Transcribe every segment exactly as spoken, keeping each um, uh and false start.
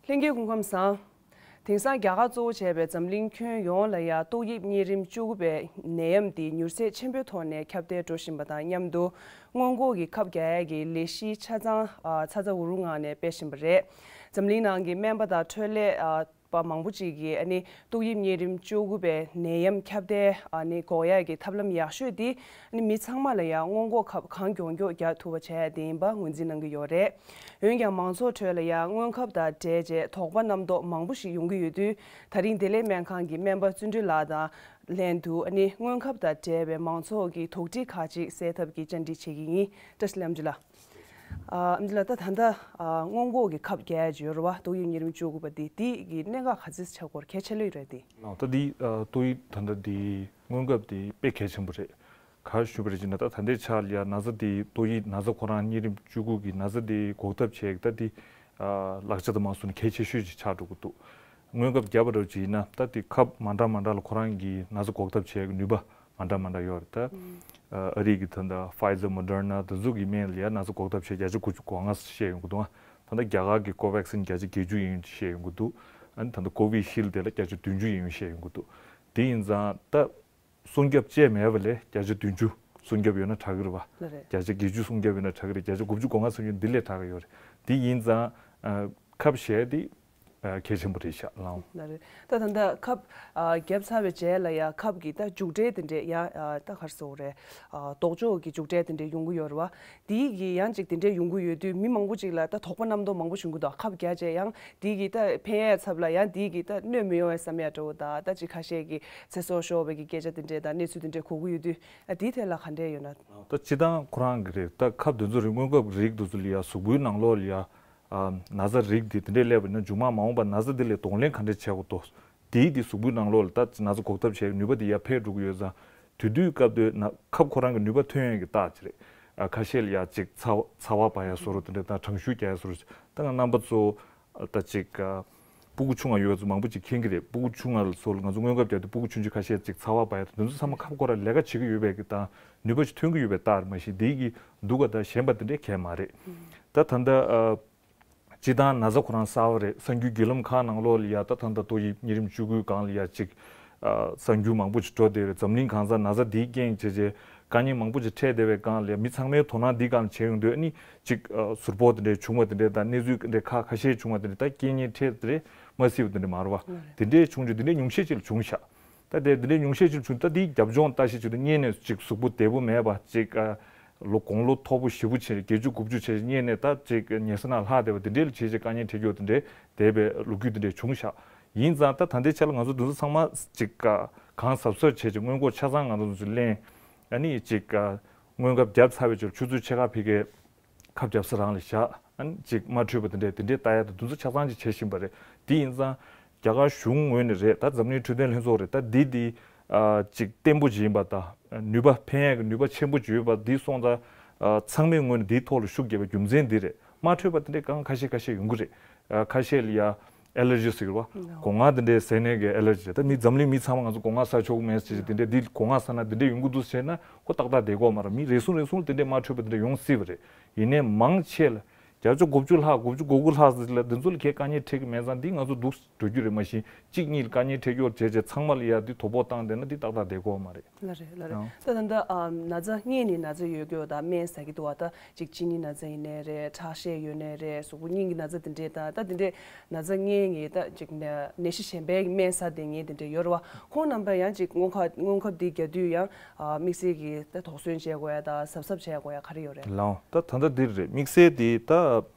ལྷན་རྒྱས་སྐུ་ཁམས་བཟང་། དེང་སང་རྒྱ་གར་གཙོ་བོ་བྱས་པའི་འཛམ་གླིང་ཁྱོན་ཡོངས་ལ་ཡང་ཏོག་དབྱིབས་གཉན་རིམས་བཅུ་དགུ་པའི་ནད་ཡམས་འདི་མྱུར་ཚད་ཆེན་པོའི་ཐོག་ནས་ཁྱབ་གདལ་འགྲོ་བཞིན་པ་དང་མཉམ་དུ། སྔོན་འགོག་གི་ཁབ་རྒྱག་ཡས་ཀྱི་ལས་གཞི་ཆ་ཚང་ཨ་ཚ་ཚ་འུར་འུར་ངང་ནས་སྤེལ་བཞིན་པ་རེད། འཛམ་གླིང་ནང་གི་སྨན་པ་དང་འཕྲོད་ལས་ཨ་པ་མང་པོ་ཅིག་གིས་ཨ་ནི་ཏོག་དབྱིབས་གཉན་རིམས་བཅུ་དགུ་པའི་ནད་ཡམས་ཁྱབ་གདལ་ཨ་ནི་འགོག་ཡས་ཀྱི་ཐབས་ལམ་ཡག་ཤོས་དེ་ཨ་ནི་མི་ཚང་མ་ལ་ཡང་སྔོན་འགོག་ཁབ་གང་མགྱོགས་མགྱོགས་རྒྱག་ཐུབ་པ་བྱས་ཡ་དེ་ཡིན་པ་ངོས་འཛིན་གནང་གི་ཡོད་རེད། འོན་ཀྱང་མང་ཚོགས་ཁྲོད་ལ་ཡང་སྔོན་ཁབ་དང་འབྲེལ་བྱས་དོགས་པ་རྣམ་རྟོག་མང་པོ་ཞིག་ཡོང་གི་ཡོད་དུས། ད་རིང་བདེ་ལེགས་སྨན་ཁང་གི་སྨན་པ་བརྩོན་འགྲུས་ལགས་དང་ལྷན་དུ་ཨ་ནི་སྔོན་ཁབ་དང་འབྲེལ་བའི་མང་ཚོགས་ཀྱི་དོགས་འདྲི་ཁག་ཅིག་སེལ་ཐབས་ཀྱི་བཅར་འདྲི་བྱེད་ཀྱི་ཡིན། བཀྲ་ཤིས་བདེ་ལེགས་ཨ་མཆོག་ལགས། ཨ་ཨ་མཆོག་ལགས། ད་ད་ལྟ་ཨ་སྔོན་འགོག་གི་ཁབ་རྒྱག་ཡ་ཅིག་ཡོད་རེད་བ། ཏོག་དབྱིབས་གཉན་རིམས་བཅུ་དགུ་པ་འདི་འདི་གི་གནད་འགག་ག་ཚོད་ཆགས་སྐོར་གལ་ཆེ་ལོས་རེད་དེ། ལགས། ད་འདི་ཨ་ཏོག་དབྱིབས་ད་ལྟ་འདི་སྔོན་ཁབ་འདི་དཔེ་གལ་ཆེན་པོ་རེད། ག་རེ་ཞུ་བ་རེད་ཅེ་ན། ད་ད་ལྟའི་ཆར་ལ་ཡ་ན་ཚ་འདི་ཏོག་དབྱིབས་ན་ཚ་ཁོ་རང་གཉན་རིམས་བཅུ་དགུ་གི་ན་ཚ་འདི་འགོག་ཐབས་བྱེད་ཀྱི་ད་འདི་ཨ་ལག་ཆ་དང་མ་སོང་ན་གལ་ཆེ་ཤོས་ཅིག་ཆགས་འགྲོ་གི་འདུག་སྔོན་ཁབ་བརྒྱབ་པ་འདྲ་བོ་ཅིག་ཡིན་ན་ད་འདི་ཁབ་མ་འདྲ་མ་འདྲ་ལ་ཁོ་རང་གི་ན་ཚ་འགོག་ཐབས་བྱེད་ཀྱི་ནུས་པ་མ་འདྲ་མ་འདྲ་ཡོད་རེད། ད་ཨ་རི་གི་ད་ལྟ་Pfizer Moderna་དེ་ཚོ་གི་སྨན་ལ་ཡ་ན་ཚ་འགོག་ཐབས་བྱེད་བརྒྱ་ཆ་དགུ་བཅུ་གོ་ལྔ་བཤད་ཡོང་གི་འདུག་ད་ལྟ་རྒྱ་གར་གི་Covaxin་བརྒྱ་ཆ་བརྒྱད་ཅུ་ཡིན་བཤད་ཡོང་གི་འདུག་ཨ་ནི་ད་ལྟ་Covishield་དེ་ལ་བརྒྱ་ཆ་བདུན་ཅུ་ཡིན་བཤད་ཡོང་གི་འདུག་དེ་ཡིན་ཙང་ད་སྲུང་སྐྱོབ་བཅས་མེད་པ་ལས་བརྒྱ་ཆ་བདུན་ཅུ་སྲུང་སྐྱོབ་ཡོད་ན་དྲག་གི་རེད་བ། ལགས་རེད། བརྒྱ་ཆ་བརྒྱད་ཅུ་སྲུང་སྐྱོབ་ཡོད་ན་དྲག་གི་རེད། བརྒྱ་ཆ་དགུ་བཅུ་གོ་ལྔ་སྲུང་སྐྱོབ་འདི་ལས་དྲག་གི་ཡོད་རེད། འདི་ཡིན་ཙང་ཨ་ཁབ་བཞེས་འདི་ཨ་གལ་ཆེན་པོ་རེད་ཤག་ལགས། ལགས་རེད། ད་ད་ལྟ་ཁབ་ཨ་བརྒྱབ་ཚར་བའི་རྗེས་ལ་ཡ་ཁབ་ཀྱི་ད་མཇུག་འབྲས་དེ་འདྲས་ཡ་ཨ་ད་ག་རེ་ཟེར་དགོས་རེད། ཨ་ལྡོག་ཕྱོགས་ཀྱི་མཇུག་འབྲས་དེ་འདྲས་ཡོང་གི་ཡོད་རེད་བ། དེའི་གི་ཡང་ཅིག་དེ་འདྲས་ཡོང་གི་ཡོད་དུས་མི་མང་པོ་ཅིག་ལ་ད་དོགས་པ་རྣམ་རྟོག་མང་པོ་བྱུང་གི་འདུག་ཁབ་བརྒྱབ་རྗེས་ཡང་དེའི་གི་ད་ཕན་ཡས་ཚབ་ལ་ཡང་དེའི་གི་ད་གནོད་མི་ཡོང་བའི་བསམ་ཡས་འདྲ་བོ་དང་ད་ཅིག་ཁ་ཤས་ཀྱི་ཚེ་སྲོག་ཤོར་བའི་གི་སྐད་ཆ་དེ་འདྲས་དང་གནས་ཚུལ་དེ་འདྲས་གོ་གི་ཡོད་དུས་ཨ་དེའི་ཐད་ལ་ག་འདྲས་ཡོད་ན། ད་སྤྱིར་བཏང་ཁོ་རང་གི་རེད། ད་ཁབ་དེ་ཚོ་རིགས་སྔོན་ཁབ་རིགས་དེ་ཚོ་ལ་ཡ་གཟུགས་པོའི་ནང་ལོགས་ལ་ཡ་ཨ་ན་ཚ་རིགས་དེ་དེ་འདྲས་སླེབས་པ་ཡིན་ན་མཇུག་མ་མ་འོངས་པ་ན་ཚ་དེ་ལས་གདོང་ལེན་ག་འདྲས་བྱེད་དགོས་འདུག་དེའི་དེ་གཟུགས་པོའི་ནང་ལོགས་ལ་ད་ན་ཚ་འགོག་ཐབས་བྱེད་ནུས་པ་དེ་ཡར་འཕེལ་འགྲོ་གི་ཡོད་ཙང་། དེ་དུས་སྐབས་དེ་ན་ཁབ་ཁོ་རང་གི་ནུས་པ་ཐོན་ཡོང་གི་རྟགས་ཅིག་རེད། ཨ་ཁ་ཤས་ལ་ཡ་ཅིག་ཚ་ཚ་བ་འབར་ཡ་བཟོ་འདྲ་དེ་འདྲ་དང་གྲང་ཤུར་རྒྱག་ཡ་བཟོ་འདྲ་ཅིག་ད་ང་རྣམ་པ་ཚོ་ད་ཅིག་ཨ་སྤུ་གུ་ཆུང་ང་ཡོད་ཚོ་མང་པོ་ཅིག་མཁྱེན་གི་རེད། སྤུ་གུ་ཆུང་ང་ལ་ཚོ་ལ་ང་ཚོ་སྔོན་ཁབ་བརྒྱབ་དུས་སྤུ་གུ་ཆུང་ཆུང་ཁ་ཤས་ཅིག་ཚ་བ་འབར་ཡ་དང་དེ་ཚོ་ཚང་མ་ཁབ་ཁོ་རང་ལས་ཀ་བྱེད་ཀྱི་ཡོད་པའི་གི་དང་ནུས་པ་ཅིག་ཐོན་གི་ཡོད་པའི་རྟགས་རེད། མ་གཞི་དེའི་གི་འདུག་ག་ད་གཞན་པ་དེ་འདྲས་གང་ཡང་མ་རེད། ད་ད་ལྟ་ཨ། སྤྱིར་བཏང་ན་ཚ་ཁོ་རང་གསར་བ་རེད། གསར་འགྱུར་བརྒྱུད་ལམ་ཁག་ནང་ལོགས་ལ་ཡ་ད་ད་ལྟ་ཏོག་དབྱིབས་གཉན་རིམས་བཅུ་དགུའི་སྒང་ལ་ཡ་ཅིག་ཨ་གསར་འགྱུར་མང་པོ་ཅིག་འགྲོ་བསྡད་རེད། འཛམ་གླིང་གང་སར་ན་ཚ་འདིའི་རྐྱེན་བྱས་བྱས་དཀའ་ངལ་མང་པོ་ཅིག་འཕྲད་བསྡད་པའི་སྒང་ལ་ཡ་མི་ཚང་མའི་དོ་སྣང་འདིའི་སྒང་ལ་བྱས་ཡོང་དུས་ཨ་ནི་ཅིག་ཨ་ཟུར་ཕོག་དེ་འདྲའི་བྱུང་བ་དེ་འདྲའི་དང་གནས་ཚུལ་དེ་འདྲའི་ཁག་ཁ་ཤས་བྱུང་བ་དེ་འདྲའི་ད་རྐྱེན་ངན་འཕྲད་དེ་རེད་མ་སྲིད་པ་དེ་འདྲའི་མ་རེད་བ། དེ་འདྲའི་བྱུང་རྗེས་དེ་འདྲའི་ཉུང་ཤས་ཅིག་ལ་བྱུང་ཤག་ད་དེ་དེ་འདྲའི་ཉུང་ཤས་ཅིག་བྱུང་ད་དེའི་རྒྱབ་ལྗོངས་ལྟ་ཞིག་བྱུང་ད་སྔོན་ནས་ཅིག་གཟུགས་པོ་བདེ་པོ་མེད་པ་ཅིག་ཨ། ལོ་དགུང་ལོ་མཐོ་པོ་ཞེ་པོ་བྱས་བརྒྱད་ཅུ་དགུ་བཅུ་བྱས་སྔོན་ནས་ད་ཅིག་ཉལ་ས་ནང་ལྷག་བསྡད་པ་དེ་འདྲའི་ལ་བྱས་བྱས་དཀའ་ངལ་འཕྲད་རྒྱུ་དེ་འདྲའི་འདས་པའི་ལོ་རྒྱུས་དེ་འདྲའི་བྱུང་ཤག་ཡིན་ཙང་ད་ད་ལྟའི་ཆ་ལ་ང་ཚོ་འདི་ཚོ་ཚང་མ་ཅིག་ག་གང་གཟབ་གཟབ་བྱས་བྱས་སྔོན་འགོག་ཆ་ཚང་ང་ཚོ་ཚོ་ལེན། ཨ་ནི་ཅིག་ག་སྔོན་ཁབ་བརྒྱབ་ཚར་བའི་ཆར་ཆུ་ཚོད་ཕྱེད་ཀ་ཕ་གིའི་ཁབ་བརྒྱབ་ས་རང་ལ་བཞག་ཨ་ནི་ཅིག་མ་འཕྲོད་པ་དེ་འདྲའི་དེ་འདྲའི་ལྟ་ཡ་དང་དེ་ཚོ་ཆ་ཚང་ཅིག་བྱེད་བཞིན་པ་རེད། དེ་ཡིན་ཙང་། རྒྱ་གར་གཞུང་ངོས་ནས་རེད། ད་འཛམ་གླིང་འཕྲོད་བསྟེན་ལྷན་ཚོགས་རེད། ད་འདི་འདི་ཨ་ཅིག་བརྟན་པོ་ཅིག་ཡིན་པ་དང་ནུས་པ་ཕན་ཡག་གི་ནུས་པ་ཆེན་པོ་ཅིག་ཡོད་པ་འདི་སོང་ཙང་ཨ་ཚང་མའི་ངོས་ནས་འདིའི་ཐོག་ལ་ཤུགས་རྒྱབ་པའི་རྒྱུ་མཚན་འདི་རེད། མ་འཕྲོད་པ་དེ་འདྲའི་གང་ཁ་ཤས་ཁ་ཤས་ཡོང་གི་རེད། ཨ་ཁ་ཤས་ལ་ཡ་ཨེ་ལར་ཇི་ཟེར་གི་རེད་བ། སྒོ་ང་དེ་འདྲའི་ཟས་ནས་གི་ཨེ་ལར་ཇི་རེད། ད་མི་འཛམ་གླིང་མི་ཚང་མ་ང་ཚོ་སྒོ་ང་ཟ་ཆོག་གི་མེད་ཟེར་དེ་འདྲའི་འདི་སྒོ་ང་ཟ་ན་དེ་འདྲའི་ཡོང་གི་འདུག་ཟེར་ན་ཁོ་ཏག་ཏག་བསྡད་ཀྱི་ཡོད་མ་རེད། མི་རེ་ཟུང་རེ་ཟུང་ལ་དེ་འདྲའི་མ་འཕྲོད་པ་དེ་འདྲ་ཡོང་སྲིད་པ་རེད། ཡིན་ནའི་མང་ཆེ་ལ། བརྒྱ་ཆ་དགུ་བཅུ་ལྷག་དགུ་བཅུ་གོ་དགུ་ལྷག་ཟེར་ལ་འདི་ཚོ་ལ་གའི་དཀའ་ངལ་འཕྲད་ཀྱི་མེད་ཙང་འདི་ང་ཚོ་སྡུག་འགྲོ་རྒྱུ་རེད། མ་གཞི་གཅིག་གཉིས་ལ་དཀའ་ངལ་འཕྲད་ཀྱི་ཡོད་བྱས་བྱས་ཚང་མ་ལ་ཡ་འདི་དོ་ཕོག་བཏང་བསྡད་ན་འདི་ཏག་ཏག་བསྡད་ཀྱི་ཡོད་མ་རེད། ལགས་རེད་ལགས་རེད། ཨང་། ད་ད་ལྟ་ཨ་ན་ཚ་སྔོན་ནས་ན་ཚ་ཡོད་ཀྱི་ཡོད་ད་སྨན་ཟ་གི་འདུག་བ། ད་ཅིག་གཅིན་སྙི་ན་ཚ་ཡིན་ནའི་རེད། ཁྲག་ཤེད་ཡོད་ནའི་རེད། གཟུགས་པོ་སྙིང་གི་ན་ཚ་དེ་འདྲས་ད་ད་དེ་འདྲས་ན་ཚ་སྔོན་གྱི་ད་ཅིག་ནད་ནད་གཞི་གཞན་པའི་སྨན་ཟ་བསྡད་མཁན་དེ་འདྲས་ཡོད་རེད་བ། ཁོང་རྣམ་པ་ཡང་ཅིག་སྔོན་ཁ་སྔོན་ཁབ་འདི་རྒྱག་དུས་ཡང་ཨ་དམིགས་བསལ་གྱི་ད་དོགས་ཟོན་བྱེད་དགོས་ཡ་ད་གཟབ་གཟབ་བྱེད་དགོས་ཡ་ག་རེ་ཡོད་རེད། ལགས། ད་ད་ལྟ་འདིར་རེད། དམིགས་བསལ་འདི་ད་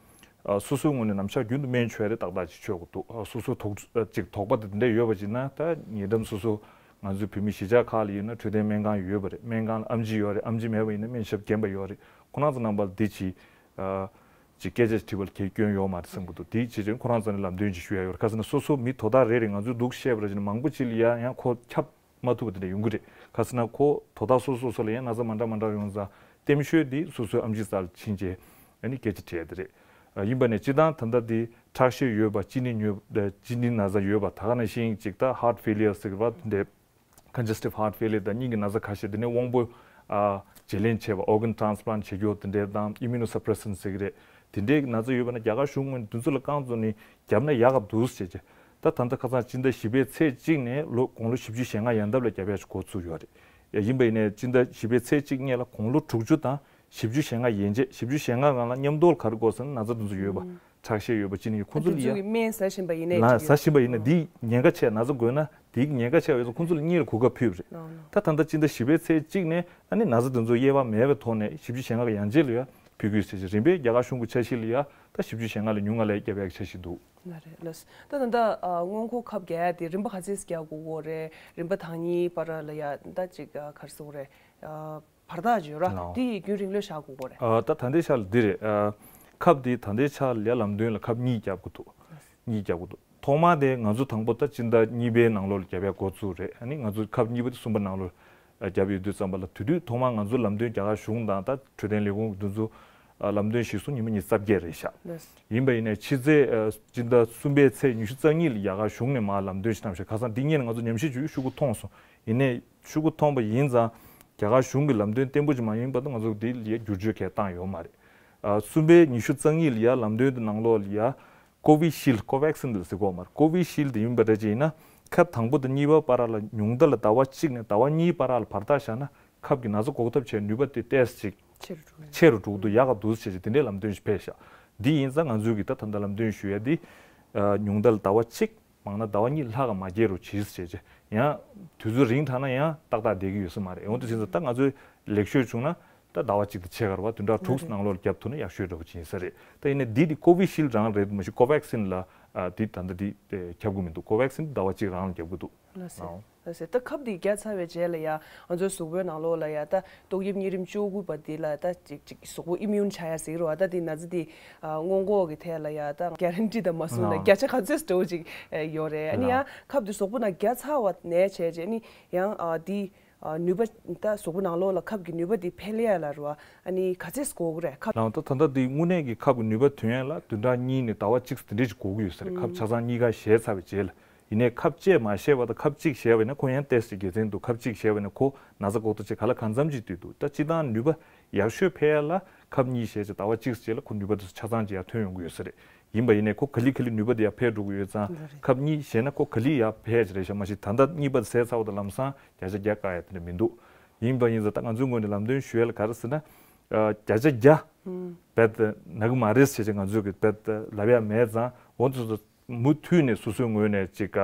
ཨ་སོ་སོའི་ངོས་ནས་ནམ་ཞག་རྒྱུན་དུ་སྨན་མཆོད་རེ་ཏག་ཏག་ཅིག་མཆོད་དགོས་འདུག་ཨ་སོ་སོ་དོགས་ཨ་ཅིག་དོགས་པ་དེ་འདྲ་ཡོད་པ་ཅིག་ན་ད་ཉེ་འགྲམ་སོ་སོ་ང་ཚོའི་བོད་མི་གཞིས་ཆགས་ཁག་ལ་ཡིན་ན་འཕྲོད་བསྟེན་སྨན་ཁང་ཡོད་པ་རེད། སྨན་ཁང་ལ་ཨེམ་ཆི་ཡོད་རེད། ཨེམ་ཆི་མེད་པ་ཡིན་ན་སྨན་ཞབས་རྒན་པ་ཡོད་རེད། ཁོ་རང་ཚོ་རྣམ་པ་ལ་འདི་ཅིག་ཨ་ཅིག་སྐད་ཆ་དྲིས་པ་ལ་གལ་སྐྱོན་ཡོད་མ་རེད་བསམ་གྱི་འདུག་དེའི་ཆེད་དུ་ཁོ་རང་ཚོ་ནས་ལམ་སྟོན་ཅིག་ཞུ་ཡ་ཡོད་རེད། ཁ་སང་ན་སོ་སོ་མི་དོ་བདག་རེ་རེ་ང་ཚོའི་འདུག་བཤད་པ་རེད་ཅེ་ན་མང་པོ་ཅིག་ལ་ཡ་ཡང་ཁོ་ཁྱབ་མ་ཐུབ་པ་དེ་འདྲ་ཡོང་གི་རེད། ཁ་སང་ན་ཁོ་དོ་བདག་སོ་སོ་སོ་ལ་ཡང་ན་ཚ་མ་འདྲ་མ་འདྲ་ཡོང་ཙང་། བརྟན་ཤོས་དེ་སོ་སོའི་ཨེམ་ཆི་རྩ་ལ་ཕྱིན་བྱས་ཨ་ནི་སྐད་ཆ་དྲིས་ཡ་དེ་རེད། ཡིན་པ་ནས་སྤྱིར་བཏང་ད་ལྟ་དེ་ཁྲག་ཤེད་ཡོད་པ་གཅིན་སྙི་ཉོ་གཅིན་སྙི་ན་ཚ་ཡོད་པ་ད་ག་ནང་བཞིན་ཅིག་ད་heart failure་ཟེར་བ་དེ་འདྲའི་congestive heart failure་དང་སྙིང་གི་ན་ཚ་ཁ་ཤས་དེ་ནས་དབང་པོ་ཨ་བརྗེ་ལེན་བྱས་པ་organ transplant་བྱེད་རྒྱུ་དེ་འདྲའི་དང་immunosuppressant་ཟེར་གི་རེད། དེ་འདྲའི་ན་ཚ་ཡོད་པ་ན་རྒྱ་གར་གཞུང་ངོས་ནས་དེ་ཚོ་ལ་རྐང་བཙུགས་ནས་བརྒྱབ་ན་ཡག་ག་འདུག་ཟེར་བྱས། ད་ད་ལྟ་ཁ་སང་སྤྱི་ཟླ་བཞི་པའི་ཚེས་གཅིག་ནས་ལོ་དགུང་ལོ་བཞི་བཅུ་ཞེ་ལྔ་ཡན་འདབ་ལ་བརྒྱབ་ཡག་ཅིག་འགོ་ཚུགས་ཡོད་རེད། ཡ་ཡིན་པ་ཡིན་ནའི་སྤྱི་ཟླ་བཞི་པའི་ཚེས་གཅིག་སྔོན་ལ་དགུང་ལོ་དྲུག་ཅུ་དང་བཞི་བཅུ་ཞེ་ལྔ་ཡན་ཆད། བཞི་བཅུ་ཞེ་ལྔ་སྒང་ལ་མཉམ་དུ་ག་རེ་འགོ་ཟེར་ན་ན་ཚ་དེ་ཚོ་ཡོད་པ། ཨུམ། ཁྲག་ཤེད་ཡོད་པ་ཅི་ནས་ཡོད་ཁོང་ཚོ་ལ་དེ་ཚོ་ཡ་གི་སྨན་ཟ་བཞིན་པ་ཡིན་ནའི་ལ་ཅིག་ཟ་ཡོད། བཞིན་པ་ཡིན་ན་འདི་ཉེན་ཁ་ཆེ། ན་ཚ་འགོས་ན་དེའི་ཉེན་ཁ་ཆེ་བ་ཡོད་ཙང་ཁོང་ཚོ་ལ་གཉིས་ལ་གོ་སྐབས་ཕུལ་བ་རེད། ལགས་ལགས། ད་ད་ལྟ་སྤྱི་ཟླ་བཞི་པའི་ཚེས་གཅིག་ནས་ཨ་ནི་ན་ཚ་དེ་ཚོ་དབྱེ་བ་མེད་པའི་ཐོག་ནས་བཞི་བཅུ་ཞེ་ལྔ་གི་ཡན་ཆད་ལ་ཡ་ཕུལ་དགོས་ཟེར་བྱས་རིམ་པས་རྒྱ་གར་གཞུང་གི་འཆར་གཞི་ལ་ཡ་ད་བཞི་བཅུ་ཞེ་ལྔ་ལས་ཉུང་ང་ལས་བརྒྱབ་ཡག་འཆར་གཞི་འདུག་ལགས་རེད་ལགས། ད་ད་ལྟ་ཨ་སྔོན་འགོག་ཁབ་རྒྱག་ཡ་དེ་རིམ་པ་ག་ཚད་རྒྱག་དགོས་ཀྱི་རེད། རིམ་པ་དང་གཉིས་བར་ལ་ཡ་ད་ཅིག་ཨ་ག་རེ་ཟེར་དགོས་རེད། ཨ་བར་ཐག་ཅིག་ཡོད་ར། ལའོ། དེ་ཡི་རྒྱུན་རིང་ལོས་བཞག་དགོས་ཀྱི་རེད། ཨ་ད་ད་ལྟའི་ཆ་ལ་འདི་རེད། ཨ་ཁབ་དེ་ད་ལྟའི་ཆ་ལ་ཡ་ལམ་སྟོན་ལ་ཁབ་གཉིས་བརྒྱབ་དགོས་འདུག་གཉིས་བརྒྱབ་དགོས་འདུག་ཐོག་མ་དེ་ང་ཚོ་དང་པོ་ད་སྤྱི་ཟླ་གཉིས་པའི་ནང་ལོགས་ལ་བརྒྱབ་ཡ་འགོ་བཙུགས་རེད། ཨ་ནི་ང་ཚོ་ཁབ་གཉིས་པ་དེ་གསུམ་པ་ནང་ལོགས་ལ་བརྒྱབ་ཡོད་དུས་ཙམ་པ་ལ་དེ་དུས་ཐོག་མ་ང་ཚོ་ལམ་སྟོན་རྒྱ་གར་གཞུང་དང་ད་འཕྲོད་བསྟེན་ལས་ཁུངས་ཀྱི་འདི་ཚོ་ལམ་སྟོན་གཞིར་བཟུང་ཉི་མ་ཉི་ཤུ་རྩ་བརྒྱད་རེད་ཤག་ལགས། ཡིན་པ་ཡིན་ནའི་ཕྱི་ཚེས་ཨ་སྤྱི་ཟླ་གསུམ་པའི་ཚེས་ཉི་ཤུ་རྩ་གཉིས་ལ་རྒྱ་གར་གཞུང་ནས་མར་ལམ་སྟོན་ཞིག་བཏང་ཤག་ཁ་སང་འདི་ཉིན་ང་ཚོ་ཉམས་ཞིབ་བྱེད་ཤུ་གུ་མཐོང་སོང་། ཡིན་ནའི་ཤུ་གུ་མཐོང་པ་ཡིན་ཙང་རྒྱ་གར་གཞུང་གི་ལམ་སྟོན་བརྟན་པོ་ཅིག་མ་ཡིན་བར་དུ་ང་ཚོ་འདི་ལ་ཡ་བསྒྱུར་བཅོས་གང་ཡང་བཏང་ཡོད་མ་རེད། ཨ་གསུམ་པའི་ཉི་ཤུ་རྩ་གཉིས་ལ་ཡ་ལམ་སྟོན་དེ་ནང་ལོགས་ལ་ཡ་ཀོ་བི་ཤིལ་ཌི་ཀོ་ཝེག་སིན་ལ་ཟེར་གོ་མ་རེད། ཀོ་བི་ཤིལ་ཌི་དེ་ཡིན་པ་འདྲ་ཅིག་ཡིན་ན་ཁབ་དང་པོ་དང་གཉིས་པ་བར་ལ་ཉུང་མཐའ་ལ་ཟླ་བ་གཅིག་ནས་ཟླ་བ་གཉིས་བར་ལ་བར་ཐག་བཞག་ན་ཁབ་ཀྱི་ན་ཚ་འགོག་ཐབས་བྱས་ནུས་པ་དེ་ཏོག་ཙམ་ཅིག་ཆེ་རུ་འགྲོ་གི་རེད། ཆེ་རུ་འགྲོ་གི་འདུག་ཡག་ག་འདུག་ཟེར་བྱས་དེ་འདྲའི་ལམ་སྟོན་ཞིག་ཕེབས་ཤག་འདི་ཡིན་ཙང་ང་ཚོས་ཀྱི་ད་ད་ལྟ་ལམ་སྟོན་ཞུ་ཡ་འདི་ཉུང་མཐའ་ལ་ཟླ་བ་གཅིག་མང་ན་ཟླ་བ་གཉིས་ལྷག་ག་མ་བརྒལ་རོགས་གྱིས་ཟེར་བྱས། ཡང་དུས་ཚོད་རིང་དྲགས་ན་ཡང་ཏག་ཏག་བསྡད་ཀྱི་ཡོད་ས་མ་རེད། འོན་ཏེ་ཟིན་ཙང་ད་ང་ཚོས་ལེགས་ཤོས་བྱུང་ན་ད་ཟླ་བ་གཅིག་དང་ཕྱེད་ཀ་རེད་བ། བདུན་ཕྲག་དྲུག་ནང་ལོགས་ལ་བརྒྱབ་ཐུབ་ན་ཡག་ཤོས་འདྲ་བོ་ཅིག་ཡིན་ས་རེད། ད་ཡིན་ནའི་འདི་དེ་ཀོ་བི་ཤིལ་ཌི་རང་རེད་མ་གཞི་ཀོ་ཝེག་སིན་ལ་ཨ་འདི་ད་ལྟ་འདི་ཁྱབ་ཀྱི་མི་འདུག་ཀོ་ཝེག་སིན་ཟླ་བ་གཅིག་རང་ལ་བརྒྱབ་ཀྱི་འདུག་ལགས་སོ། ཨོ། ལགས་སོ། ད་ཁབ་འདི་བརྒྱབ་ཚར་བའི་རྗེས་ལ་ཡ་ང་ཚོའི་གཟུགས་པོའི་ནང་ལོགས་ལ་ཡ་ད་ཏོག་དབྱིབས་གཉན་རིམས་བཅུ་དགུ་པ་འདི་ལ་ད་ཅིག་ཅིག་གཟུགས་པོ་ཨི་མིའུན་ཆགས་ཡ་ཟེར་གྱི་རེད་བ། ད་འདི་ན་ཚ་འདི་ཨ་སྔོན་འགོག་གི་ཐད་ལ་ཡ་ད་གྷ་རན་ཊི་དང་མ་བཟུང་ན་ལགས། བརྒྱ་ཆ་ག་ཚོད་འདྲ་བོ་ཅིག་ཨེ་ཡོད་རེད། ཨ་ནི་ཡང་ལགས། ཁབ་འདི་གཟུགས་པོ་ནང་བརྒྱབ་ཚར་བ་ནས་བྱས་རྗེས་ནི་ཡང་ཨ་འདི་ཨ་ནུས་པ་ད་གཟུགས་པོ་ནང་ལོགས་ལ་ཁབ་ཀྱི་ནུས་པ་འདི་འཕེལ་ཡ་ལ་རེད་བ། ཨ་ནི་ག་ཚོད་འགོར་གྱི་རེད་ཁབ། ལགས། ད་ད་ལྟ་འདི་དངོས་གནས་ཀྱི་ཁབ་ཀྱི་ནུས་པ་ཐོན་ཡ་ལ་བདུན་ཕྲག་གཉིས་ནས་ཟླ་བ་གཅིག་དེ་འདྲས་ཅིག་འགོར་གྱི་ཡོད་ས་རེད། ཨུམ། ཁབ་ཆ་ཚང་གཉིས་ཀ་བཞེས་ཚར་བའི་རྗེས་ལ། ཡིན་ནའི་ཁབ་གཅིག་མ་བཞེས་པ་དང་ཁབ་གཅིག་བཞེས་པ་ཡིན་ན་ཁོ་ཡང་ཏོག་ཙམ་དགེ་མཚན་འདུག་ཁབ་གཅིག་བཞེས་པ་ཡིན་ན་ཁོ་ན་ཚ་འགོག་ཐབས་ཅིག་ག་ལ་གང་འཚམ་ཅིག་བསྡུས་འདུག་ད་སྤྱིར་བཏང་ནུས་པ་ཡག་ཤོས་འཕེལ་ཡ་ལ་ཁབ་གཉིས་བཞེས་བྱས་ཟླ་བ་གཅིག་རྗེས་ལ་ཁོ་ནུས་པ་དེ་ཚོ་ཆ་ཚང་ཅིག་ཡར་ཐོན་ཡོང་གི་ཡོད་ས་རེད། ཡིན་པ་ཡིན་ནའི་ཁོ་ག་ལེ་ག་ལེ་ནུས་པ་དེ་ཡར་འཕེལ་འགྲོ་གི་ཡོད་ཙང་། ལགས་རེད། ཁབ་གཉིས་བཞེས་ན་ཁོ་ག་ལེ་ཡར་འཕེལ་ཡ་ཅིག་རེད་ཤག་མ་གཞི་ད་ལྟ་གཉིས་པ་དེ་བཟས་ཚར་བ་དང་ལམ་སང་བརྒྱ་ཆ་བརྒྱ་བཀག་ཡ་དེ་འདྲ་མི་འདུག་ཡིན་པ་ཡིན་ཙང་ད་ང་ཚོའི་ངོས་ནས་ལམ་སྟོན་ཞུ་ཡ་ལ་ག་རེ་ཟེར་ན། ཨ་བརྒྱ་ཆ་བརྒྱ་ཨུམ། རྦད་དེ་ན་གི་མ་རེད་ཟེར་བྱས་ང་ཚོས་ཀྱི་རྦད་དེ་ལབ་ཡ་མེད་ཙང་འོ་ཚོ་ཚོ་མུ་མཐུད་ནས་སོ་སོའི་ངོས་ནས་ཅིག་ག་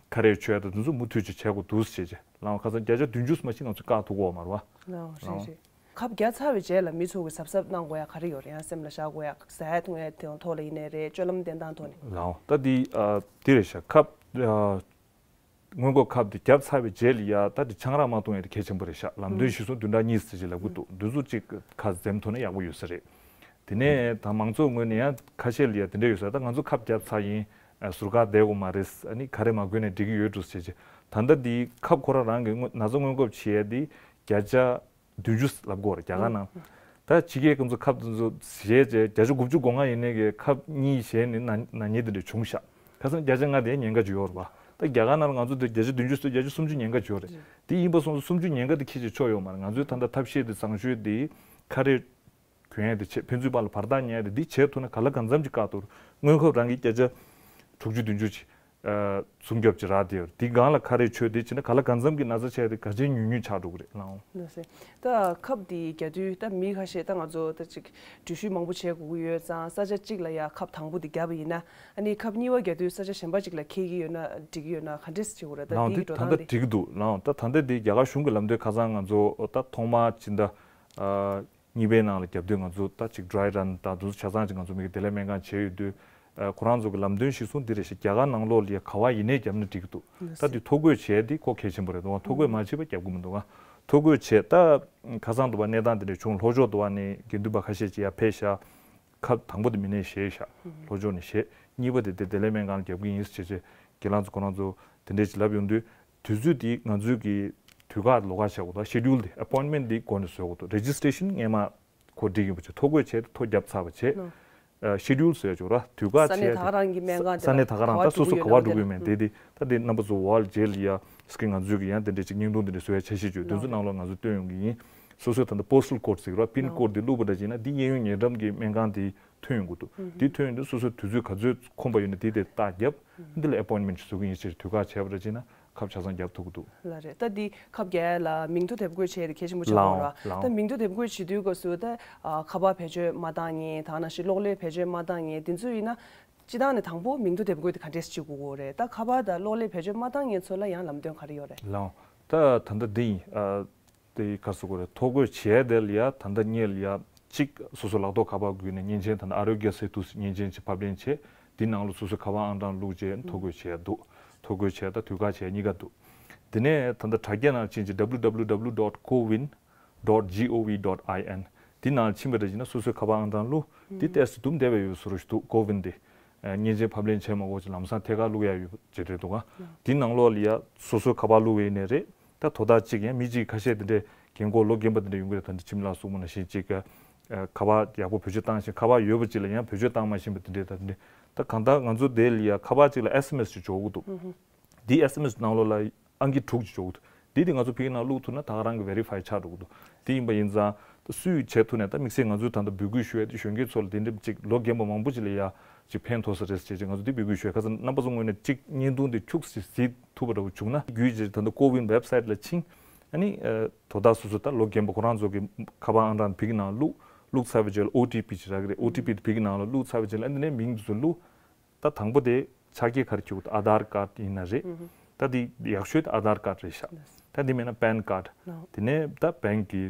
ཁ་རས་མཆོད་ཡ་དང་དེ་ཚོ་མུ་མཐུད་ཅིག་བྱེད་དགོས་འདུག་ཟེར་བྱས། ལའང་ཁ་སང་བརྒྱ་ཆ་བདུན་ཅུ་མ་ཞིག་ང་ཚོས་བཀག་ཐུབ་ཀྱི་ཡོད་མ་རེད་བ། ལའང་རེད་རེད། ཁབ་བརྒྱབ་ཚར་བའི་རྗེས་ལ་མི་ཚོ་གི་གཟབ་གཟབ་གནང་དགོས་ཡ་ག་རེ་ཡོད་རེད། ཡང་སེམས་ལ་བཞག་དགོས་ཡ་ཟ་ཡ་འཐུང་ཡ་དེ་ཐོག་ལ་ཡིན་ནའི་རེད། སྤྱོད་ལམ་བསྟེན་སྟངས་ཐོག་ནས། ལའང་ད་འདི་ཨ་འདི་རེད་ཤག་ཁབ་ཨ་སྔོན་འགོག་ཁབ་དེ་བརྒྱབ་ཚར་བའི་རྗེས་ལ་ཡ་ད་དེ་ཆང་རག་མ་འཐུང་ཡ་དེ་གལ་ཆེན་པོ་རེད་ཤག་ལམ་སྟོན་ཨུམ། གཞིར་བཟུང་བདུན་ཕྲག་གཉིས་ཙམ་ཅིག་ལབ་ཀྱི་འདུག་འདི་ཚོ་ཅིག་ཁ་འཛེམ་ཐུབ་ན་ཡག་པོ་ཡོད་ས་རེད། དེ་ནས་ད་མང་ཚོགས་ངོས་ནས་ཡང་ཁ་ཤས་ལ་ཡ་དེ་འདྲ་ཡོད་ས་རེད། ད་ང་ཚོ་ཁབ་བརྒྱབ་ཚར་ཡིན། ཨ་ཟུར་བཀག་བསྡད་དགོས་མ་རེད། ཨ་ནི་ག་རེ་མ་དགོས་ནས་འགྲིག་གི་ཡོད་འགྲོ་ཟེར་བྱས། ད་ལྟ་འདི་ཁབ་ཁོ་རང་རང་གི་སྔོན་ན་ཚ་སྔོན་འགོག་བྱེད་ཡ་འདི་བརྒྱ་ཆ་བདུན་ཅུ་ལབ་དགོས་རེད་རྒྱ་གར་ནང་། ད་ཕྱི་རྒྱལ་ཁོང་ཚོ་ཁབ་དེ་ཚོ་བཞེས་རྗེས་བརྒྱ་ཆ་དགུ་བཅུ་གོ་ལྔ་ཡིན་ནའི་གི་ཁབ་གཉིས་བཞེས་ནས་ན་ན་ཉེན་དེ་འདྲ་བྱུང་ཤག་ཁ་སང་བརྒྱ་ཆ་ལྔ་དེ་ཉེན་ཁ་ཅིག་ཡོད་རེད་པ། ད་རྒྱ་གར་ནང་ལ་ང་ཚོ་དེ་བརྒྱ་ཆ་བདུན་ཅུ་སོ་བརྒྱ་ཆ་སུམ་ཅུ་ཉེན་ཁ་ཅིག་ཡོད་རེད། དེ་ཡིན་པ་སོང་ཙང་སུམ་ཅུ་ཉེན་ཁ་དེ་འཁྱེར་བྱས་ཆོག་ཡོད་མ་རེད། ང་ཚོའི་ད་ལྟ་ཐབས་ཤེས་དེ་བཟང་ཤོས་དེ་ཁ་རས་གྱོན་ཡ་དེ་བྱེད། ཕན་ཚུན་བར་ལ་བར་ཐག་ཉར་ཡ་དེ་འདི་བྱེད་ཐུབ་ན་ག་ལ་གང་འཚམ་ཅིག་བཀག་ཐུབ་རེད། སྔོན་ཁབ་རང་གི་བརྒྱ་ཆ་དྲུག་ཅུ་བདུན་ཅུ་ཅིག་ཨ་སྲུང་སྐྱོབ་ཅིག་རག་བསྡད་ཡོད་རེད། འདི་སྒང་ལ་ཁ་རས་མཆོད་དེ་བྱས་ན་ག་ལ་གང་འཚམ་གྱི་ན་ཚ་བྱས་ཏེ་ག་ཚད་ཉུང་ཉུང་ཆགས་འགྲོ་གི་རེད་ལགས། ལགས་སེ། ད་ཁབ་འདི་རྒྱག་དུས་ད་མི་ཁ་ཤས་ད་ང་ཚོ་ད་ཅིག་འགྲུལ་བཞུད་མང་པོ་བྱེད་དགོས་ཀྱི་ཡོད་ཙང་ས་ཆ་གཅིག་ལ་ཡ་ཁབ་དང་པོ་འདི་བརྒྱབ་པ་ཡིན་ན་ཨ་ནི་ཁབ་གཉིས་པ་རྒྱག་དུས་ས་ཆ་གཞན་པ་ཅིག་ལ་འཁེལ་གྱི་ཡོད་ན་འགྲིག་གི་ཡོད་ན་ག་འདྲས་བྱེད་དགོས་རེད། ད་ལགས་འདི་འདི་གི་འགྲོ་ད་སྟངས་ལྟ་དེ། འགྲིག་གི་འདུག་ལགས། ད་ད་ལྟ་འདི་རྒྱ་གར་གཞུང་གི་ལམ་སྟོན་ཁ་སང་ང་ཚོ་ད་ཐོག་མར་སྤྱི་ཟླ་ཨ་གཉིས་པའི་ནང་ལ་བརྒྱབ་དུས་ང་ཚོ་ད་ཅིག་ཌི་རའི་རན་དང་དེ་ཚོ་ཆ་ཚང་ཅིག་ང་ཚོ་མི་གི་བདེ་ལེགས་སྨན་ཁང་བྱས་ཡོད་དུས། ཨ་ཁོ་རང་ཚོ་གི་ལམ་སྟོན་གཞིར་བཟུང་འདི་རེད་ཤག་རྒྱ་གར་ནང་ལོགས་ལ་ཡ་ག་བ་ཡིན་ནའི་བརྒྱབ་ན་འགྲིག་གི་འདུག་ད་འདི་ཐོ་འགོད་བྱས་འདི་ཁོ་གལ་ཆེན་པོ་རེད་འདུག་ཐོ་འགོད་མ་བྱས་པ་བརྒྱབ་གི་མི་འདུག་ཐོ་འགོད་བྱས་ད་ཁ་སང་དུ་བ་གནས་སྟངས་འདི་འདྲ་བྱུང་། ལྷོ་ཕྱོགས་དུ་བ་ནས་དགེ་འདུན་པ་ཁ་ཤས་ཅིག་ཡར་ཕེབས་ཤག་ཁབ་དང་པོ་དེ་མི་ནས་བཞེས་ཤག་ལྷོ་ཕྱོགས་ནས་བཞེས། གཉིས་པ་དེ་དེ་བདེ་ལེགས་སྨན་ཁང་ལ་རྒྱབ་ཀྱི་ཡིན་ཟེར་བྱས་བྱས་ཁྱེད་རང་ཚོ་ཁོ་རང་ཚོ་དེ་འདྲས་ཅིག་ལབ་ཡོང་དུས། དུས་ཚོད་དེ་ང་ཚོའི་གི་དུས་བཀག་ལོགས་ཀ་བྱས་དགོས་དང་ཤེ་ཌིའུལ་དེ་ཨེ་པོའིན་མེན་ཊི་དེ་འགོ་ནས་བཟོ་དགོས་འདུག་རེ་ཇི་སི་ཊེ་ཤན་སྔས་མ་ཁོ་འགྲིག་ཡིན་པ་བྱས་ཐོ་འགོད་བྱས་ཐོ་བརྒྱབ་ཚར་བ་བྱས། ལོ། ཨ་ཤེ་ཌིའུལ་བཟོས་ཡ་ཅིག་ར་དུས་བཀག་ས་གནས་བྱས་ད་ག་རང་གི་སྨན་ཁང་དེ་ས་གནས་ད་ག་རང་ད་སོ་སོ་ག་བ་འགྲོ་གི་ཡོད་མེད་དེ་དེ་ད་དེ་རྣམ་པ་ཚོ་ཝརལ་ཌི་ཇེལ་ཡ་སི་ཀི་ང་ཚོའི་གི་ཡང་དེ་འདྲས་ཅིག་བརྙན་ཐུང་དེ་འདྲས་བཟོ་ཡ་འཆར་གཞི་བཅོས་དེ་ཚོ་ནང་ལོགས་ང་ཚོ་སྟོན་ཡོང་གི་ཡིན། སོ་སོའི་ད་ལྟ་པོ་སི་ཊལ་ཀོ་ཌི་ཟེར་གི་ར་པིན་ཀོ་ཌི་དེ་བླུགས་པ་འདྲ་བྱས་ན་འདི་གཡས་གཡོན་ཉེ་འགྲམ་གི་སྨན་ཁང་དེ་ ཐོན་ཡོང་གི་འདུག་དེ་ཐོན་ཡོང་དུས་སོ་སོའི་དུས་ཚོད་ག་ཚོད་ཁོམ་པ་ཡོད་ན་དེ་དེ་རྟགས་བརྒྱབ། འདི་ལ་appointment་ཅིག་བཟོ་གི་ཡིན་ཟེར་དུས་བཀག་བྱས་པ་རེད་ཅེ་ན་ཁབ་ཆ་ཚང་བརྒྱབ་ཐུབ་ཀྱི་འདུག་ལགས་རེད། ད་འདི་ཁབ་རྒྱག་ཡ་ལ་མིང་ཐོ་དེབ་འགོད་བྱས་ཏེ་གལ་ཆེན་པོ་ཆགས་ཡོད་རེད་བ། ལའོ། ད་མིང་ཐོ་དེབ་འགོད་བྱེད་དུས་སྐབས་སུ་ད་ཨ་ཁ་པར་བེད་སྤྱོད་མ་བཏང་མཁན་དང་ནང་བཞིན་གློག་ཀླད་བེད་སྤྱོད་མ་བཏང་མཁན་དེ་ཚོ་ཡིན་ན་སྤྱི་བཏང་ནས་དང་པོ་མིང་ཐོ་དེབ་འགོད་དེ་ག་འདྲས་བྱེད་དགོས་ཀྱི་རེད། ད་ཁ་པར་དང་གློག་ཀླད་བེད་སྤྱོད་མ་བཏང་མཁན་ཚོ་ལ་ཡང་ལམ་སྟོན་ག་རེ་ཡོད་རེད། ལའོ། ད་ད་ལྟ་འདི་ཡིན། ཨ། དེ་ག་རེ་ཟེར་དགོས་རེད། ཐོ་འགོད་བྱས་དེ་ལ་ཡ་ད་ལྟ་སྔོན་ལ་ཡ་གཅིག་སོ་སོ་ལག་ཐོག་ཁ་པར་བརྒྱུད་ནས་མཉེན་ཆས་ད་ལྟ་ཨ་རོ་གྱ་སེ་ཏུ་མཉེན་ཆས་ཅིག་ཕབ་ལེན་བྱས། དེ་ནང་ལ་སོ་སོའི་ཁ་པར་ཨང་གྲངས་བླུགས་རྗེས་ཐོ་འགོད་བྱས་འདུག་ཐོ་འགོད་བྱས་ད་དུས་བཀག་བྱས་གཉིས་ཀ་འདུག་དེ་ནས་ད་ལྟ་དྲ་རྒྱ་ནང་ཕྱིན་རྗེས་W W W dot cowin dot gov dot in དེ་ནང་ཕྱིན་པ་རེད་ཅེ་ན་སོ་སོའི་ཁ་པར་ཨང་གྲངས་བླུགས། དེ་ཏོག་ཙམ་དུམ་བསྡད་པ་ཡོད་བཟོ་འདྲ་ཞིག་འདུག་ཀོ་ཝིན་དེ། མཉེན་ཆས་ཕབ་ལེན་བྱས་མ་དགོས་ཅིག་ལམ་སང་ཐད་ཀར་བླུགས་ཡ་ཡོད་ཅེས་རེད་འདུག་ག་དེ་ནང་ལོགས་ལ་ཡ་སོ་སོའི་ཁ་པར་བླུགས་པ་ཡིན་ནའི་རེད། ད་དོ་བདག་གཅིག་ཡང་མི་གཅིག་ཁ་ཤས་དེ་འདྲའི་རྒན་གོག་ལོ་རྒན་པ་དེ་འདྲ་ཡོང་གི་རེད། ད་འདི་ཁྱིམ་ལ་གསུངས་པ་ནང་བཞིན་གཅིག་ག་ཁ་པར་ཡག་པོ་བེད་སྤྱོད་བཏང་ཞིང་ཁ་པར་ཡོད་པ་གཅིག་ལ་ཡང་བེད་སྤྱོད་བཏང་མ་ཤེས་པ་དེ་འདྲའི་ད་དེ་འདྲའི་ད་གང་ལྟར་ང་ཚོ་དེ་ལ་ཡ་ཁ་པར་གཅིག་ལ་S M S ཅིག་འབྱོར་གི་འདུག་འདི་S M S ནང་ལོགས་ལ་ཨང་ཀི་དྲུག་ཅིག་འབྱོར་གི་འདུག་འདི་དེ་ང་ཚོ་ཕ་གི་ནང་བླུགས་ཐུབ་ན་ད་ག་རང་གི་verify ཆགས་འགྲོ་གི་འདུག་དེ་ཡིན་པ་ཡིན་ཙང་ད་སུས་བྱེད་ཐུབ་ནས་ད་དམིགས་བསལ་ང་ཚོས་ད་ལྟ་འབོད་སྐུལ་ཞུ་ཡ་དེ་གཞོན་སྐྱེས་ཚོ་ལ་དེ་འདྲ་ཅིག་ལོ་རྒན་པ་མང་པོ་ཅིག་ལ་ཡ་ཅིག་ཕན་ཐོགས་ས་རེད་ཟེར་བྱས་ཅིག་ང་ཚོ་དེ་འབོད་སྐུལ་ཞུ་ཡ། ཁ་སང་རྣམ་པ་ཚོ་ངོས་ནས་ཅིག་བརྙན་ཐུང་དེ་ཁྱུག་ཙམ་གཟིགས་ཐུབ་པ་འདྲ་བོ་བྱུང་ན་བརྒྱུད་ཅིག་ད་ལྟ་ཀོ་ཝིན་ཝེབ་སའིཊ་ལ་ཕྱིན། ཨ་ནི་དོ་བདག་སོ་སོ་ད་ལོ་རྒན་པ་ཁོ་རང་ཚོ་གི་ཁ་པར་ཨང་གྲངས་ཕ་གི་ནང་བླུགས། བླུགས་ཚར་བའི་རྗེས་ལ་ཨོ་ཊི་པི་ཅིག་རག་གི་རེད། ཨོ་ཊི་པི་དེ་ཕ་གི་ནང་ལ་བླུགས་ཚར་བའི་རྗེས་ལ་ཨ་ནི་མིང་དེ་ཚོ་བླུགས། ད་དང་པོ་དེ་ཆ་རྐྱེན་ག་རེ་ཁྱེར་དགོས་འདུག་ཨ་དྷར་ཀར་ཡིན་ན་རེད། ད་དེ་ཡག་ཤོས་དེ་ཨ་དྷར་ཀར་རེད་ཤག་ད་དེ་མེད་ན་པན་ཀར། དེ་ནས་ད་བེང་གི་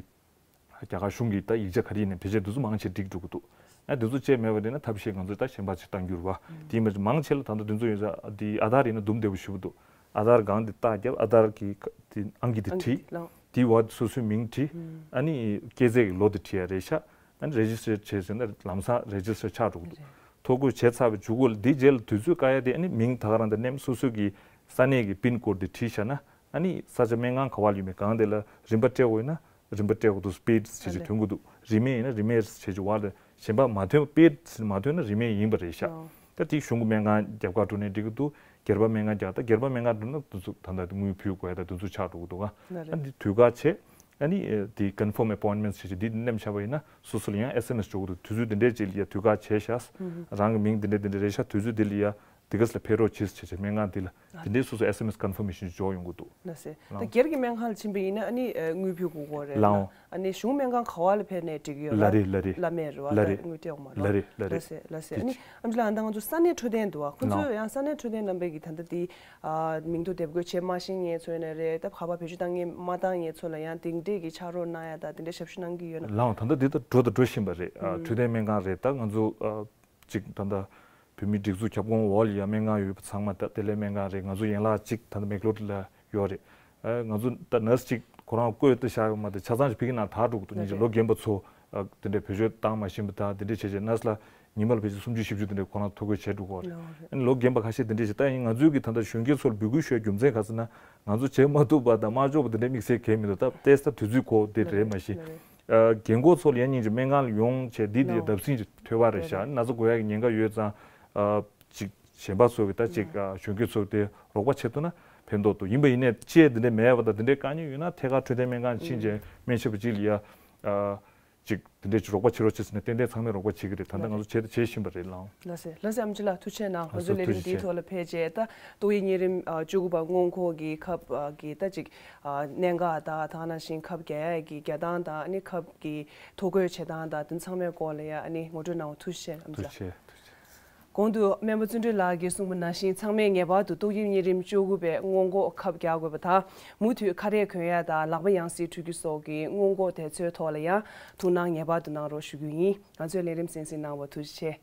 རྒྱ་གར་གཞུང་གི་ད་ཡིག་ཆ་ག་རེ་ཡིན་ན་ཕལ་ཆེར་དེ་ཚོ་མང་ཆེ་འགྲིག་འགྲོ་གི་འདུག་ཨ་དེ་ཚོ་བཅས་མེད་པ་རེད་ན་ཐབས་ཤེས་ང་ཚོས་ད་གཞན་པ་ཅིག་གཏང་རྒྱུ་རེད་བ། དེ་ཡིན་པ་མང་ཆེ་ལ་ད་ལྟ་དེ་ཚོ་ཡོད་ས་དེ་ཨ་དྷར་ཡིན་ན་དུམ་བདེ་པོ་ཞེ་པོ་འདུག་ཨ་དྷར་སྒང་དེ་རྟགས་བརྒྱབ། ཨ་དྷར་གི་དེ་ཨང་ཀི་དེ་བྲིས། དེའི་འོག་སོ་སོའི་མིང་བྲིས། ཨ་ནི་སྐྱེས་ཚེས་ཀྱི་ལོ་དེ་བྲིས་ཡ་རེད་ཤག་ཨ་ནི་རེ་ཇི་སི་ཊར་བྱས་ཟིན་ན་ལམ་སང་རེ་ཇི་སི་ཊར་ཆགས་འགྲོ་གི་འདུག་ཐོ་འགོད་བྱས་ཚར་བའི་མཇུག་གུ་ལ་འདི་རྗེས་ལ་དུས་ཚོད་བཀག་ཡ་དེ་ཨ་ནི་མིང་ད་ག་རང་དང་མཉམ་སོ་སོ་གི་ས་གནས་ཀྱི་པིན་ཀོཌ་དེ་བྲིས་བཞག་ན་ཨ་ནི་ས་ཆ་སྨན་ཁང་ག་བ་ལ་ཡོད་མེད་གང་དེ་ལ་རིན་པ་སྤྲད་དགོས་ཡོད་ན་རིན་པ་སྤྲད་དགོས་འདུག་པེ་ཌི་ཟེར་གྱི་ཐོན་གྱི་འདུག་རིན་མེད་ཡིན་ན་རིན་མེད་ཟེར་གྱི་བ་ལ་གཞན་པ་མ་ཐོན། པེ་ཌི་ཟེར་མ་ཐོན་ན་རིན་མེད་ཡིན་པ་རེད་ཤག་ད་དེ་གཞུང་གི་སྨན་ཁང་རྒྱབ་ཁ་འགྲོ་ནས་འགྲིག་གི་འདུག་སྒེར་པ་སྨན་ཁང་རྒྱག་ད་སྒེར་པ་སྨན་ཁང་འགྲོ་ན་དུས་ཚོད་ད་ལྟ་དངུལ་ཕུལ་དགོས་ཡ་ད་དུས་ཚོད་ཆགས་འགྲོ་གི་འདུག་ག་ཨ་འདི་དུས་བཀག་བྱས། ཨ་ནི་དེ་confirm appointments་བྱེད་ཀྱི་འདི་མནན་བཞག་པ་ཡིན་ན་སོ་སོ་ལ་ཡང་S M S་འགྲོ་གི་འདུག་དུས་ཚོད་འདི་འདྲའི་རྗེས་ལ་ཡ་དུས་བཀག་བྱས་ཤག་རང་གི་མིང་འདི་འདྲ་འདི་འདྲ་རེད་ཤག་དུས་ཚོད་འདི་ལ་ཡ་འདི་ག་ས་ལ་ཕེབས་རོགས་བྱེད་ཟེར་བྱས་སྨན་ཁང་འདི་ལ་འདི་འདྲའི་སོ་སོ་S M S confirmation་འབྱོར་ཡོང་གི་འདུག་ལགས་སེ། ད་སྒེར་གྱི་སྨན་ཁང་ལ་ཕྱིན་པ་ཡིན་ན་ཨ་ནི་དངུལ་ཕུལ་དགོས་ཀྱི་ཡོད་རེད་ལ། ཨ་ནི་གཞུང་སྨན་ཁང་ག་བ་ལ་ཕེབས་ནས་འགྲིག་གི་ཡོད་ལ། ལ་རེད་ལ་རེད། བླ་མེད་རེད་བ། ལ་རེད། དངུལ་སྤྲད་དགོས་མ་རེད། ལ་རེད་ལ་རེད། ལགས་སེ་ལགས་སེ། ཨ་ནི་ཨམ་ཅི་ལགས་ཨ་ད་ང་ཚོ་ས་གནས་འཕྲོད་བསྟེན་འདུག་བ། ཁོ་ཚོས་ཡང་ས་གནས་འཕྲོད་བསྟེན་རྣམ་པས་ཀྱི་ད་ལྟ་དེ་མིང་ཐོ་དེབ་འགོད་བྱེད་མ་ཤེས་མཁན་ཚོ་ཡིན་ན་རེད། ད་ཁ་པར་བེད་སྤྱོད་བཏང་མཁན་མ་བཏང་མཁན་ཚོ་ལ་ཡང་དེ་འདྲས་ཀྱི་ཕྱག་རོགས་གནང་ཡ་ད་དེ་འདྲས་ཞབས་ཞུ་གནང་གི་ཡོད་ན། ལགས་ད་ལྟ་འདི་ད་འགྲོ་ད་འགྲོ་བཞིན་པ་རེད། ཨ་འཕྲོད་བསྟེན་སྨན་ཁང་རེད། ད་ང་ཚོ་ཨ་གཅིག་ད་ལྟ་བོད་མིའི་སྒྲིག་འཛུགས་ཁྱབ་ཁོངས་འོག་ལ་ཡ་སྨན་ཁང་ཡོད་པ་ཚང་མ་ད་བདེ་ལེགས་སྨན་ཁང་རེད། ང་ཚོ་ཡན་ལག་གཅིག་ད་ལྟ་མེག་ལོར་ལ་ཡོད་རེད། ཨ་ང་ཚོ་ད་ནར་སི་གཅིག་ཁོ་རང་བསྐོས་ཏེ་བཞག་ཡོད་མ་རེད། ཆ་ཚང་ཞིག་ཕ་གི་ནང་དར་འགྲོ་གི་འདུག་སྙིང་རྗེ་ལོ་རྒན་པ་ཚོ་ཨ་དེ་འདྲའི་བེད་སྤྱོད་བཏང་མ་ཤེས་པ་དང་དེ་འདྲའི་བྱས་བྱས་ནར་སི་ལ་ཉི་མ་ལ་ཕལ་ཆེར་སུམ་ཅུ་བཞི་བཅུ་དེ་འདྲའི་ཁོ་རང་ཐོ་འགོད་བྱས་འགྲོ་གི་རེད། ཨ་ནི་ལོ་རྒན་པ་ཁ་ཤས་དེ་འདྲའི་ཞིག་ད་ཡིན་ང་ཚོའི་གི་ད་ལྟ་གཞོན་སྐྱེས་ཚོར་འབོད་སྐུལ་ཞུ་བའི་རྒྱུ་མཚན་ག་ཟེར་ན་ང་ཚོ་བྱེད་མ་ཐུབ་པ་དང་མ་ལྕོགས་པ་དེ་འདྲའི་དམིགས་བསལ་གང་ཡང་མི་འདུག་ད་ཏེས་ད་དུས་ཚོད་གོ་དེ་རེད་མ་གཞི། ཨ་རྒན་གོག་ཚོ་ལ་ཡང་སྙིང་རྗེ་སྨན་ཁང་ལ་ཡོང་བྱས་འདི་དེ་བརྡབ་གསིག་ཅིག་ཐོས་པ་རེད་ཤག་ན་ཚ་འགོས་ཡག་གི་ཉེན་ཁ་ཡོད་ཙང་ཨ་ཅིག་གཞན་པ་ཚོ་གི་ད་ཅིག་ཨ་གཞོན་སྐྱེས་ཚོ་དེ་རོགས་པ་བྱེད་ཐུབ་ན་ཕན་ཐོགས་འདུག་ཡིན་པ་ཡིན་ནའི་ཅེས་འདི་འདྲ་མེད་པ་དང་འདི་འདྲའི་དཀའ་ངལ་ཡོད་ན་ཐད་ཀར་འཕྲོད་བསྟེན་སྨན་ཁང་ཕྱིན་བྱས་སྨན་ཞབས་པ་ཅིག་ལ་ཡ་ཨ་ཅིག་དེ་འདྲས་ཅིག་རོགས་པ་བྱེད་རོགས་བྱེད་ཟེར་ནས་ཏན་ཏན་ཚང་མས་རོགས་པ་བྱེད་ཀྱི་རེད། ད་ལྟ་ང་ཚོ་བྱེད་དང་བྱེད་བཞིན་པ་རེད་ལགས། ལགས་སེ་ལགས་སེ། ཨམ་ཅི་ལགས་ཐུགས་རྗེ་གནང་། ང་ཚོ་ལས་རིམ་འདིའི་ཐོག་ལ་ཕེབས་རྗེས་ད་ཏོག་དབྱིབས་གཉན་རིམས་བཅུ་དགུ་པ་སྔོན་འགོག་གི་ཁབ་ཀྱི་ད་ཅིག་གནད་འགག་དང་ད་ག་ནང་བཞིན་ཁབ་རྒྱག་ཡས་ཀྱི་རྒྱག་སྟངས་དང་ཨ་ནི་ཁབ་ཀྱི་ཐོ་འགོད་བྱེད་སྟངས་དང་དེ་ཚང་མའི་སྐོར་ལ་ཡ་ཨ་ནི་ངོ་སྤྲོད་གནང་བ་ཐུགས་རྗེ་ཆེ་ཨམ་ཅི་ལགས། ཐུགས་རྗེ་ཆེ། གོང་དུ་སྨན་པ་བརྩོན་འགྲུས་ལགས་ཀྱིས་གསུངས་པ་ནང་བཞིན་ཚང་མས་ངེས་པར་དུ་ཏོག་དབྱིབས་གཉན་རིམས་བཅུ་དགུ་པའི་སྔོན་འགོག་ཁབ་རྒྱག་དགོས་པ་དང་མུ་མཐུད་ཁ་རས་གོན་ཡ་དང་ལག་པ་ཡང་སེ་འཁྲུད་རྒྱུ་སོགས་ཀྱི་སྔོན་འགོག་དེ་ཚོའི་ཐོག་ལ་ཡང་ཐུགས་སྣང་ངེས་པར་དུ་གནང་རོགས་ཞུ་རྒྱུ་ཡིན། ང་ཚོའི་ལས་རིམ་གསན་གཟིགས་གནང་བར་ཐུགས་རྗེ་ཆེ།